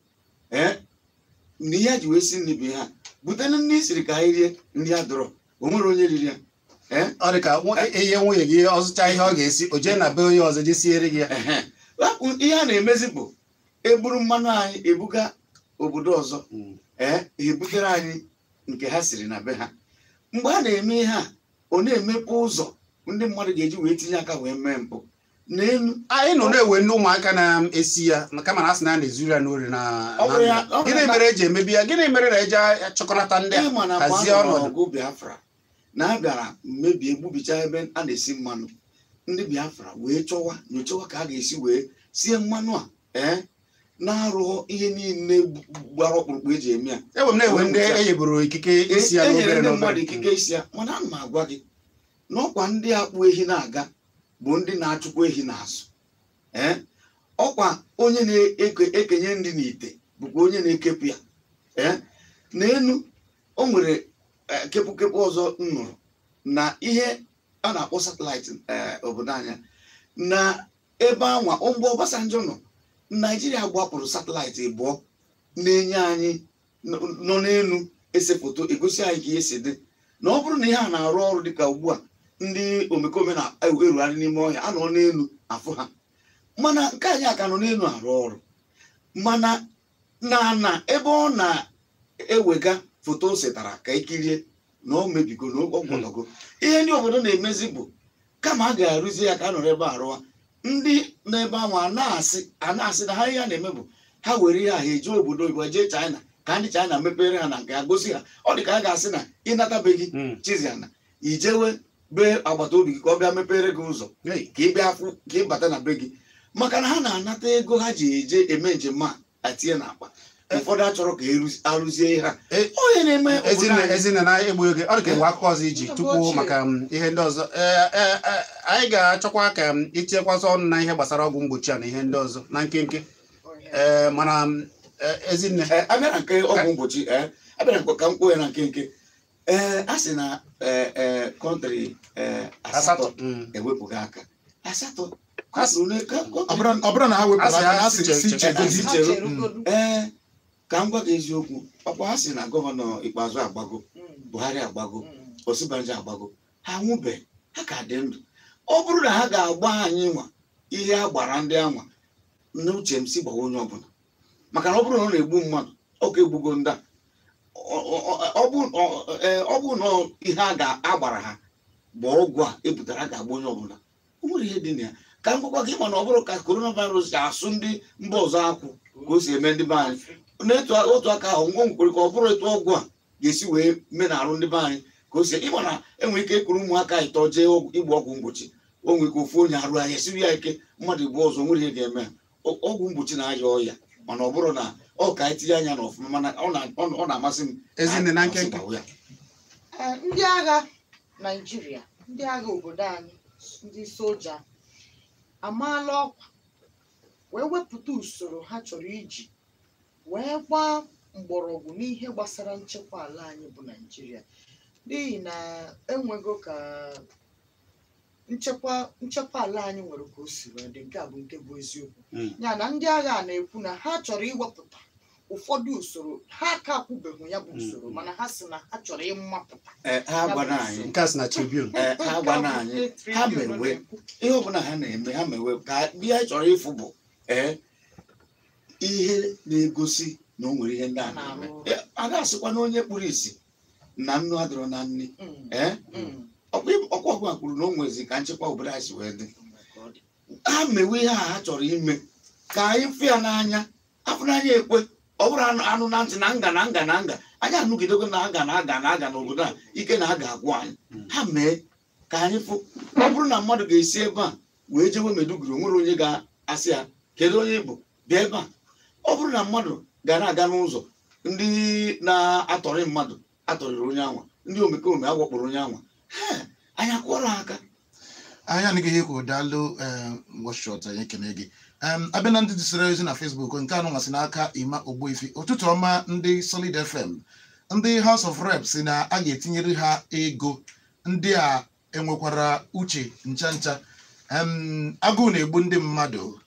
na ihe ji wee si nri bụ ha butere nri siri ka anyị rie, nri a dọrọ o nwere onye riri ya. Ọ dị ka ihe nwunye gị ọzụcha ihe ọ ga-esi, o jee na be onye ọzọ jee siere gị ya. Ihe a na-emezi bụ eburu mmanụ anyị ebuga obodo ọzọ, ebutere anyị nke ha siri na be ha. Mgbe a na-eme ihe a, ọ na-emepe ụzọ ndị mmadụ ga-eji wee tinye aka wee mee mpụ n'elu. Anyị nọ na-ewe ndị ụmụaka na-esi ya, kama na asị na a na-ezuru ya n'ori na gịnị mere eji emebi ya? Gịnị mere na eji achọkọnata ndị a hazie ọnọdụ? Ọgụ Biafra na a bịara mebie gbubicha ebe a na-esi mmanụ, ndị Biafra wee chọwa nyochawa ka a ga-esi wee sie mmanụ a na-arụ ihe niile gbara ọkpụrụkpụ eji eme ya. Ewe m na-ewe ndị enyeburu ikike isi ya n'obere ndị mmadụ ikike isi ya, mana ana m agwa gị na ọkwa ndị akpụ ehi na-aga bụ ndị na-achụkwa ehi n'azụ. Ọkwa onye na-ekenye ndị n'ite bụkwa onye na-ekepụ ya. N'elu o nwere kepụkepụ ọzọ m nụrụ na ihe a na-akpọ satịlaịtị obodo anya na ebe anwa mgbe Obasanjo nọ, Naijiria gbapụrụ satịlaịtị abụọ na-enye anyị nọ n'elu ese foto egosi anyị ka ihe si dị, na ọ bụrụ na ihe a na-arụ ọrụ dịka ugbu a ndị omekome na-erugharị n'ime ọhịa anọ n'elu afụ ha, mana nke anyị aka nọ n'elu arụ ọrụ, mana na ebe ọ na-ewega foto o setara ka ekirie na o mebigo na ọ gwọtọgo. Ihe ndị obodo na-emezi bụ kama a ga-arụzi ya ka a nọrọ ebe arụwa, ndị n'ebe ahụ a na-asị na ha ihe a na-eme bụ ha were ihe ahụ eje obodo oyibo, jee China ka ndị China mepere ha na nke ha gosi ha. Ọ dị ka a ga-asị na ịnatabeghị Chiziana ijewe bee agbata obi gị ka ọ bịa mepere gị ụzọ ka ị bịa ka ị bata na be gị, maka na ha na-anata ego ha ji eje eme njem a atinye n'akpa. Ụfọdụ achọrọ ka arụzie ha. Onye na-eme ezinne na-egbu oge ọ dị ka enwe akụkọ ọzọ iji tupu maka ihe ndị ọzọ. Anyị ga-achọkwa ka itinyekwasị ọnụ na ihe gbasara ọgwụ mgbochi a na ihe ndị ọzọ na nkenke. Mana ezinne abịa na nke ọgwụ mgbochi, abịa na ka m kwuo ya na nkenke. A sị na kọntrị asatọ ewepụghị aka asatọ Ọ bụrụ na ha wepụrụ aka na asị si. Ee, ka m gwa gị eziokwu, ọkwa ha sị na gọvanọ Ikpeazụ agbago, Buhari agbago, Osinbajo agbago, ha nwụbe, ha ka dị ndụ. Ọ bụrụ na ha ga-agba anyị nwa ihe a gbara ndị anwa, n'uche m si gbawa onye ọbụla, maka na ọ bụrụ na ọ na-egbu mmadụ, ọ ka egbugo ndị a. Ọ bụ na ihe a ga-agbara ha bụ ọgwụ a ebutere, a ga-agba onye ọbụla. O nwere ihe dị na ya. Ka m gwakwa gị, mana ọ bụrụ ka coronavirus asụ ndị mba ọzọ akwụ ka o si eme ndị be anyị n'etu otu aka ahụ, ngwa nkwere ka ọ bụrụ etu ọgwụ a ga-esi wee mee n'arụ ndị be anyị ka o si ịma na enwere ike ịkụrụ ụmụaka ịtọ jee ịgba ọgwụ mgbochi, o nwere ike ofu onye arụ ahịa esiri ya ike, mmadụ igbu ọzọ, nwere ihe ga-eme ha. Ọgwụ mgbochi na-aya ọya, mana ọ bụrụ na ọ ka etinye anya n'ọfụma, mana ọ na-amasị m. Ezinne na nkenke. Ndị agha Naịjirịa, ndị agha obodo anyị, ndị soja amaala ọkwa wee wepụta usoro ha chọrọ iji wee gbaa mgbọrọgwụ n'ihe gbasara nchekwa ala anyị bụ Naịjirịa, n'ihi na enwego ka nchekwa ala anyị nwere ka o si wee dị. Nke a bụ nke bụ eziokwu. Ya na ndị agha na-ekwu na ha chọrọ iwepụta ụfọdụ usoro ha ka akwụbeghị ya bụ usoro, mana ha sị na ha chọrọ ịmapụta. Ha gwana anyị nke a sị na Tribune. Ha gwana anyị, ha mewe ihe ọbụla ha na-eme, ha mewe ka ihe anyị chọrọ ịfụ bụ ihe na-egosi na o nwere ihe ndị a na-eme. A ga-asịkwa na onye kpuru ìsì na nnu adịrọ na nni. Ọkwa ọgwụ a kwuru na o nwezi ka nchekwa obodo anyị si wee dị. Ha mewe ihe a ha chọrọ ime ka anyị fụ ya n'anya, afụ n'anya ekwe. Ọ bụrụ anụ na ntị na nga na nga na nga, anyị anụgidego na aga na aga na aga n'obodo a, ike na aga agwụ anyị. Ha mee ka anyị fụ. Ọ bụrụ na mmadụ ga-esi ebe a wee jewe Maiduguri, onwere onye ga-asị ya kedu onye bụ bịa ebe a. Ọ bụrụ na mmadụ ga na-aga n'ụzọ, ndị na-atọrị mmadụ atọrịrị onye anwa, ndị omekome awakporo onye anwa, anyị akwọrọ aka. Anyị anaghị ihe kwuru. Daalụ wọshọt, anyị ekene gị. Abịa na ndị dịsịrị ozi na Facebook, nke anụ nwasị n'aka Ima Ogbuefi. Ụtụtụ ọma ndị Solid FM. Ndị House of Reps si na a ga-etinyere ha ego. Ndị a enwekwara uche ncha ncha. Agụụ na-egbu ndị mmadụ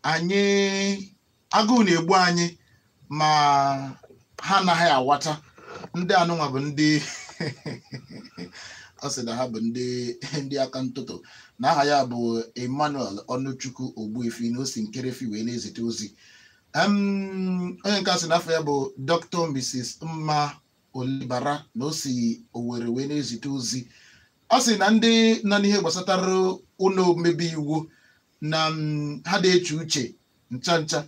anyị, agụụ na-egbu anyị, ma ha anaghị awata. Ndị anụnwa bụ ndị ọ sị na ha bụ ndị aka ntụtụ, na aha ya bụ Emmanuel Ọnụchukwu Ogbuefi na osi nkerefi wee na-ezite ozi. Onye nke a sị n'afọ ya bụ Dr. Mrs. Mma Olibara na osi Owerri wee na-ezite ozi. Ọ sị na ndị nọ n'ihe gbasatara ụlọ omebe iwu na ha na-eche uche ncha ncha,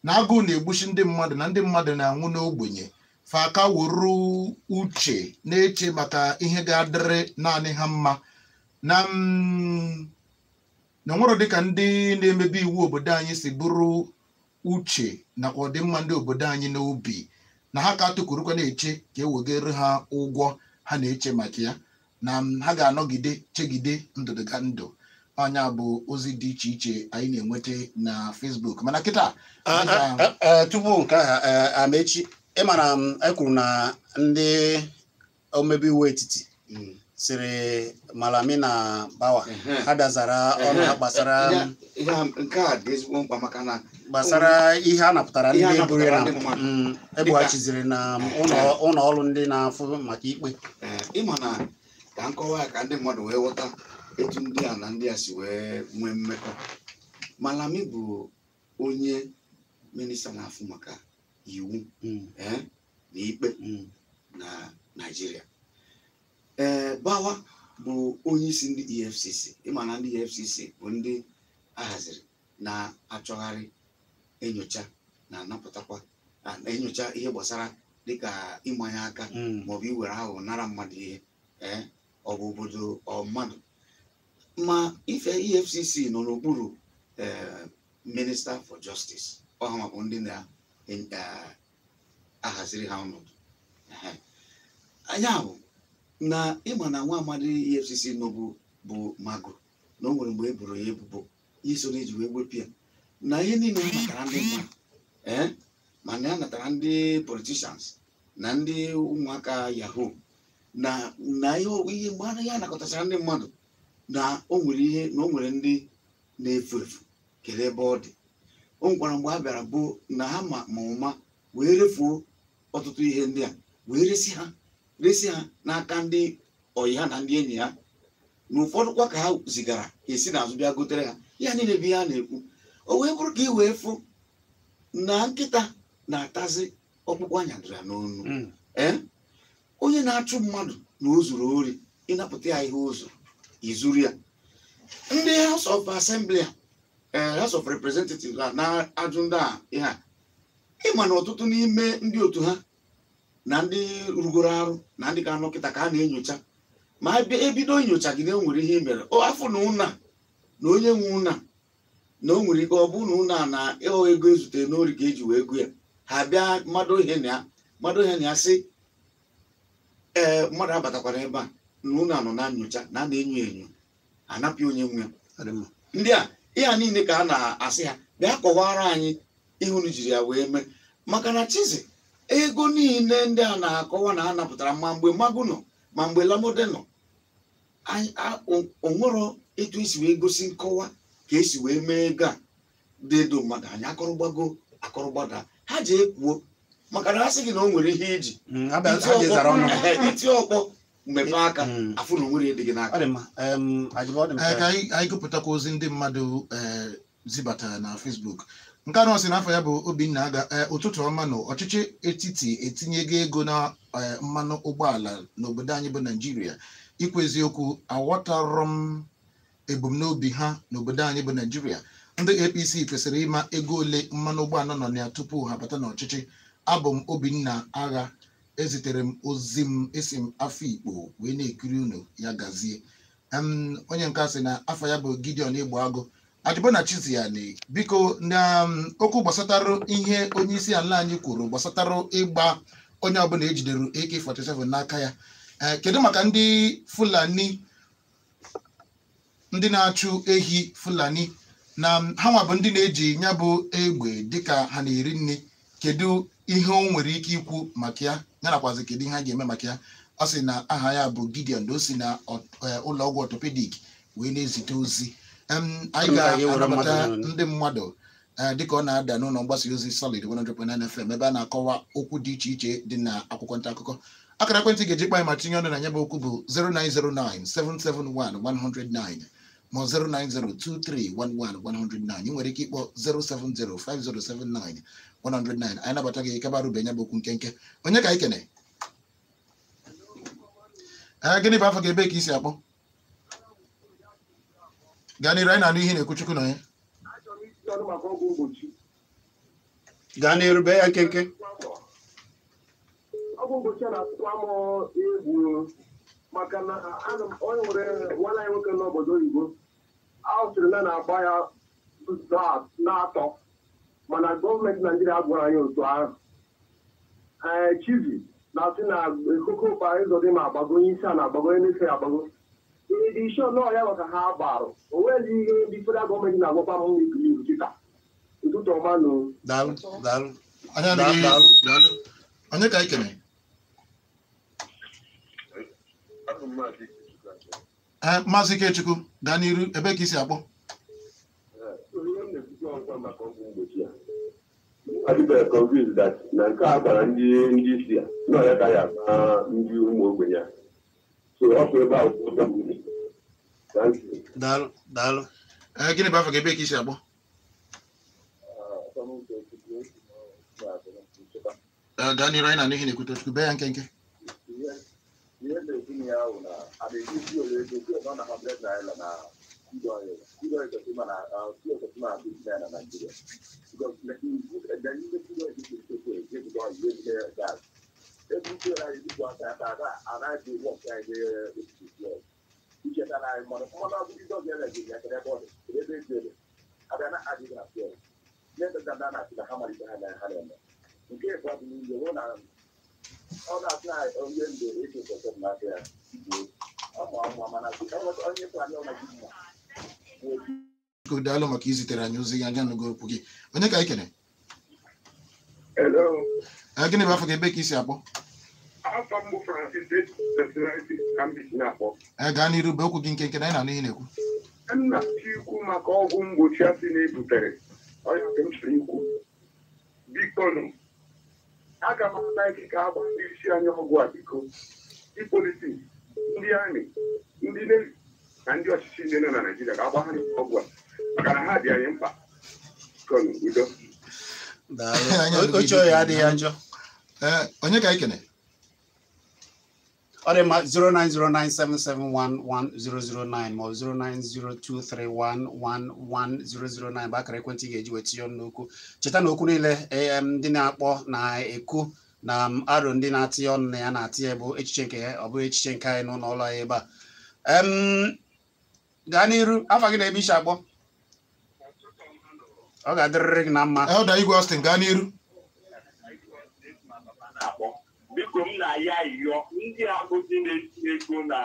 na agụụ na-egbuchi ndị mmadụ, na ndị mmadụ na-anwụ n'ogbenye, fa aka wuru uche na-eche maka ihe ga-adịrị naanị ha mma, na nwere dịka ndị na-emebi iwu obodo anyị si bụrụ uche nakwa ọdịmma ndị obodo anyị n'obi, na ha ka tụkwurukwa na-eche ka e wegere ha ụgwọ ha na-eche maka ya, na ha ga-anọgide chegide ndụdịga ndụ. Ọnya bụ ozi dị iche iche anyị na-enweta na Facebook. Mana kịta tupu nke ahụ, Amechi, ị mara e kwuru na ndị omebe iwu etiti sịrị Malami na Bawa ha bịazara ọnụ ha gbasara nke a dị ezigbo mkpa, maka na gbasara ihe a napụtara ndị buru ya ebughachiziri na ụlọ ọrụ ndị na-afụ maka ikpe. Ịma na ka nkọwa ya ka ndị mmadụ wee ghọta etu ndị a na ndị a si wee nwee mmekọ. Malami bụ onye minista na-afụ maka iwu na ikpe na Naịjirịa. Ee, Bawa bụ onye isi ndị EFCC. Ịma na ndị EFCC bụ ndị ahaziri na-achọgharị, enyocha na-anapụtakwa, na-enyocha ihe gbasara dịka ịmanye aka maọbụ iwere aghụghọ nara mmadụ ihe, ee ọ bụ obodo ọ mmadụ. Ma ife EFCC nọ n'okpuru Minister for Justice, ọha maka ndị na-ahaziri ha ọnọdụ. Anya bụ na ịma na nwa amadi EFCC nọbụ bụ Magu, na o nwere mgbe e boro ya ebubo iso na-eji wee wepụ ya na ihe niile a natara ndị mmadụ, ee mana ya natara ndị politicians na ndị ụmụaka yahoo na na ihe mgbe ya nakọtachara ndị mmadụ, na o nwere ihe na o nwere ndị na-efu efu kedu ebe ọ dị. O nwekwara mgbe ha bịara bụ na ha ma ụma wee refuo ọtụtụ ihe ndị a wee resi ha n'aka ndị ọyị ha na ndị enyi ha, na ụfọdụ kwa ka ha zigara esi n'azụ bịa gotere ha. Ya niile bụ ihe a na-ekwu. O wee bụrụ ka ị wee fụ na nkịta na-atazi ọkpụkpụ anya dịra n'onu. Ee, onye na-achụ mmadụ na o zuru ori, ịnapụta ya ihe o zuru, izuru ya. Ndị House of Assembly, House of Representatives na-ajụ ndị a ihe a, ịma na ọtụtụ n'ime ndị otu ha na ndị rugoro arụ na ndị ka anọ kịta ka a na-enyocha. Ma ebido nyocha gị na e nwere ihe mere afọ na ụna na onye nwe ụna na o nwere ike ọ bụ na ụna na ịghọ ego ezutere n'ori ka eji wee gụ ya. Ha bịa mmadụ ihe na ya sị ee, mmadụ abatakwara ebe a na ụna nọ na nyocha na a na-enyo enyo, anapụ onye nwe ya. Ndị a ihe a niile ka a na-asị ha bịa kọwara anyị ihe unu jiri ya wee mee. Maka na Chizi, ego niile ndị a na-akọwa na a napụtara ma mgbe Magu nọ ma mgbe Lamode nọ, onwero etu esi wee gosi nkọwa ka esi wee mee ego a dị edo mmadụ anyị akọrọgbago akọrọgbada. Ha ji ekwuo maka na ha sị gị na o nwere ihe iji iti ọkpọ mmepe aka afụ na onwere dị gị n'aka. Ka anyị gụpụtakwa ozi ndị mmadụ zibatara na Facebook. Nke anọ sị n'afọ ya bụ Obinna Aga. Ụtụtụ ọma nụ, ọchịchị etiti etinyego ego na mmanụ ụgbọala n'obodo anyị bụ Naijiria. Ikwu eziokwu, aghọtarọ m ebumnobi ha n'obodo anyị bụ Naijiria. Ndị APC kwesịrị ịma ego ole mmanụ ụgbọala nọ na ya tupu ha bata n'ọchịchị. Abụ m Obinna Agha, ezitere m ozi m esi m Afikpo wee na-ekiri unu, ya gazie. Onye nke sị na afọ ya bụ Gideon Igbo Agụ. Ajibona Chiziani, biko na okwu gbasatara ihe onye isi ala anyị kwuru gbasatara ịgba onye ọbụla ejidere AK-47 n'aka ya. Kedu maka ndị Fulani, ndị na-achụ ehi Fulani na ha nwa bụ ndị na-eji ya bụ egbe dịka ha na-eri nri? Kedu ihe o nwere ike ikwu maka ya, ya nakwazi kedu ihe a ga-eme maka ya? Ọ sị na aha ya bụ Gideon, na o si na ụlọ ọgwụ orthopedic wee na-ezite ozi. Anyị ga-anabata ndị mmadụ dịka ọ na-ada n'ụlọ mgbasa ozi Solid 100.9 FM ebe a na-akọwa okwu dị iche iche dị na akwụkwọ nta akụkọ. Akara ekwentị ga-eji kpa anyị ma tinye ọnụ na ya bụ okwu bụ 0909 771 109 ma 0902311 109. Ị nwere ike ịkpọ 070 5079 109. Anyị nabata gị kaba rube ya bụ okwu nkenke. Onye ka anyị kene? Gịnị bụ afọ gị, ebe ka isi akpọ? Gaa n'iru, anyị na-anụ ihe na-ekwu. Chukwu na ya. Gaa n'iru, bee ya nkenke. Ọgwụ mgbochi a na-atụkwa m egwu maka na onye nwere nwanne anyị nwoke n'obodo oyibo a sịrị na na-agba ya na-atọ, mana gọọmenti Naijiria gwara anyị otu ahụ. Chizi na-asị na ekokopa ịzọdị ma agbago, onye isi a na-agbago, onye na-efe agbago. Ịdị isi ọnụ ọhịa maka ha gbarụ o nweghị ihe ndị federal gọọmenti na-agwakwa m n'ikiri kịta. Ụtụtụ ọma nụ. Onye ka anyị kene? Maazị Ikechukwu, gaa n'iru, ebe ka isi akpọ? Adịbeghị convinced that na nke a gbara ndị isi a na ọya ka ya agba ndị ụmụ ogbenye a. So ọ bụ ebe ahụ. Daalụ, daalụ. Gịnị bụ afọ gị, ebe ka isi akpọ? Gaa n'iru, anyị na-anụ ihe na-ekwu. Tochukwu, bee ya nkenke. Ihe na-ekwu na ya bụ na a na-eji ole ego nọ na 100 naira na na Nigeria. Daalụ maka izitere anyị ozi anya n'ogo okwu gị. Onye ka anyị kene? Gịnị bụ afọ gị, ebe ka isi akpọ? Gaa n'iru, bụ okwu gị nkenke na anyị na-anụ ihe na-ekwu. M na-achọ ikwu maka ọgwụ mgbochi asị na-ebutere ọya nke m chọrọ ikwu. Biko nụ, aga m anaghị ka agba ndị isi anyị ọgwụ a biko. Ndị politiks, ndị amị, ndị navy na ndị ọchịchị ndị nọ na Naịjirịa ka agba ha ọgwụ a maka na ha dị anyị mkpa. Biko nụ, udo. Daalụ. Oche ya adịghị njọ. Ee, onye ka anyị kene? Ọ dị mma. 09097711009 ma ọ 09023111009 bụ akara ekwentị ị ga-eji wee tinye ọnụ n'okwu. Cheta na okwu niile ndị na-akpọ na-ekwu na aro ndị na-atịnye ọnụ na ya na-atịnye bụ echiche nke ya, ọ bụghị echiche nke anyị n'ụlọ ọrụ anyị ebe a. Gaa n'iru, afa gị na ebe ishi akpọ. Ọ ga-adịrịrị gị na mma. Elder Igwe Austin, gaa n'iru. Biko, m na-aya ayịyọ ndị abụzi na-etinye ego na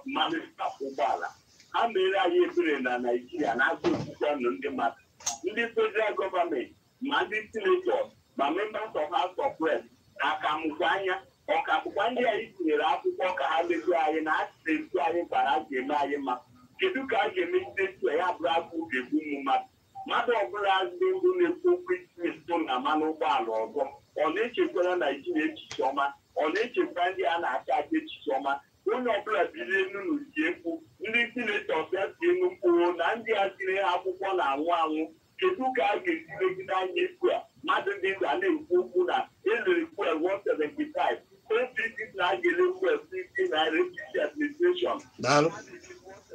mmanụ ụgbọala, ha mere anyị ebere na Naijiria na-azụ okwukwe nụ ndị mmadụ, ndị federal gọọmenti ma ndị senators ma members of House of Reps akamụkwa anya ọka akwụkwọ ndị anyị tinyere akwụkwọ ka ha mejuo anyị na asịrị anyị gwara a ga-eme anyị mma. Kedu ka a ga-emegide etu ya bụrụ agụ ga-egbu ụmụ mmadụ? Mmadụ ọbụla ndị ndụ na-ekwu okwu itinye ntụ na mmanụ ụgbọala ọzọ, ọ na-echekwara Naijiria echiche ọma? Ọ na-echekwa ndị a na-aka aka echiche ọma? Onye ọbụla bilie enu tie mkpu, ndị senators ya tie enu mkpụrụ na ndị a tiri ha akwụkwọ na-anwụ anwụ. Kedu ka a ga-esi megide anya ekwu a mmadụ dị ndụ a na-ekwu okwu na elere fuel 175, OPC na a ga-ele fuel 50 naira, APC administration Daalụ.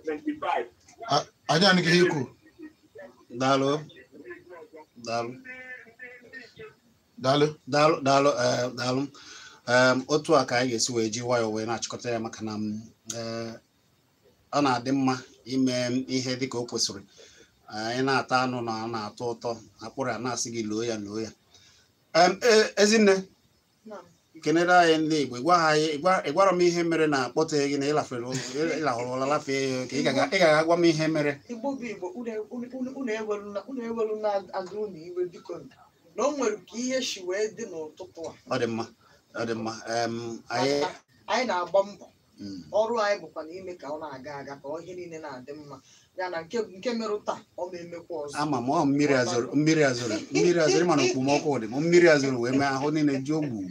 175. Anyị anụghị ihe ikwu. Daalụ, daalụ. Daalụ. Daalụ, daalụ, ee, daalụ. Otu a ka anyị ga-esi wee ji nwayọọ wee na-achịkọta ya, maka na ọ na-adị mma ime ihe dịka o kwesịrị. Anyị na-ata anụ na ọ na-atọ ụtọ, akpụrụ a na-asị gị loo ya, loo ya. Ezinne, kenere anyị ndị Igbo. Gwa ha ịgwara m ihe mere na akpọteghị gị na ịlafere ịlahụrụ ụra lafee ya ka ị ga agwa m ihe mere. Igbo bụ Igbo, unu ewelu na azụ unu iwe, biko, na o nwere ka ihe si wee dị n'ụtụtụ a. Ọ dị mma, ọ dị mma. Anyị anyị na-agba mbọ. Ọrụ anyị bụkwa na ime ka ọ na-aga aga, ka ihe niile na-adị mma ya na nke merụ taa, ọ ma emekwa ọzọ. Ama m ọ mmiri azụrụ, mmiri azụrụ, mmiri azụrụ, mana okpomọkụ dị m, mmiri azụrụ wee mee ahụ niile ji ogbu.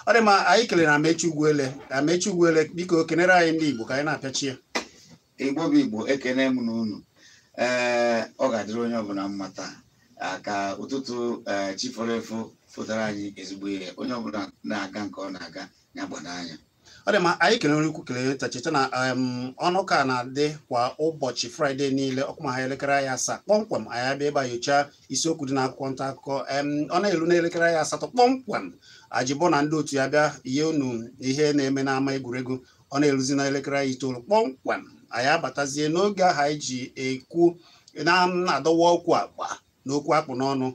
Ọ dị mma. Anyị kelere Amechi Ugwuele. Amechi Ugwuele, biko kenere anyị ndị Igbo ka anyị na-apịachi ya. Igbo bụ Igbo, ekene m na unu. Ee, ọ ga-adịrị onye ọbụla mma taa ka ụtụtụ ee chi fọrọ efo fụtara anyị ezigbo ihe. Onye ọbụla na-aga nke ọ na-aga ya gbado anya. Ọ dị mma. Anyị kelere ukwu, kelere nta. Cheta na ọnụ ka na-adị kwa ụbọchị Fraịde niile, ọkụ ma ha elekere anyị 7 kpọmkwem, anyị abịa ebe a nyochaa isiokwu dị n'akwụkwọ nta akụkọ. Ọ na-elu n'elekere anyị 8 kpọmkwem, Ajibọ na ndị otu ya bịa ihe unu ihe na-eme n'ama egwuregwu. Ọ na-eruzi n'elekere anyị 9 kpọmkwem, anyị abatazie n'oge ahụ anyị ji ekwu na-adọwa okwu agba n'okwu akpụ n'ọnụ.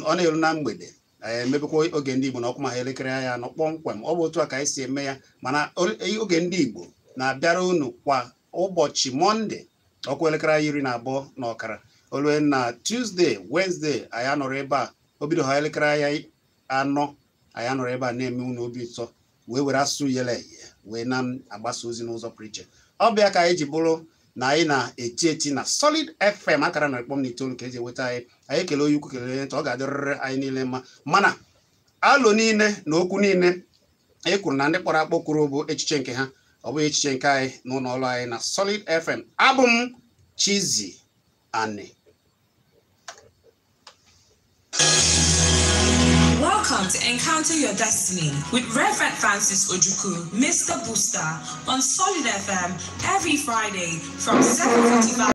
Ọ na-eru na mgbede, anyị emebekwa oge ndị Igbo na ọkụ ma ha elekere anyị 4 kpọmkwem. Ọ bụ otu a ka anyị si eme ya. Mana oge ndị Igbo na-abịara unu kwa ụbọchị Mọnde, ọkụ elekere anyị 12:30. Olue na Tuesday, Wednesday, anyị anọrọ ebe a. O bido ha elekere anyị 4, anyị anọrọ ebe a na-eme unu obi ụtọ, wee were asụsụ yele eye wee na-agbasa ozi n'ụzọ pụrụ iche. Ọ bịa ka anyị ji bụrụ na anyị na-eti eti na Solid FM akara 100.9 ka eji enweta anyị. Anyị ekele onye ukwu, kelere onye nta. Ọ ga-adịrịrị anyị niile mma. Mana alụ niile na okwu niile e kwuru na ndị kpọrọ akpọ kwuru bụ echiche nke ha, ọ bụghị echiche nke anyị n'ụlọ ọrụ anyị na Solid FM. Abụ m Chizzy Ani. Welcome to Encounter Your Destiny with Reverend Francis Ojukwu, Mr. Booster, on Solid FM every Friday from 7:45.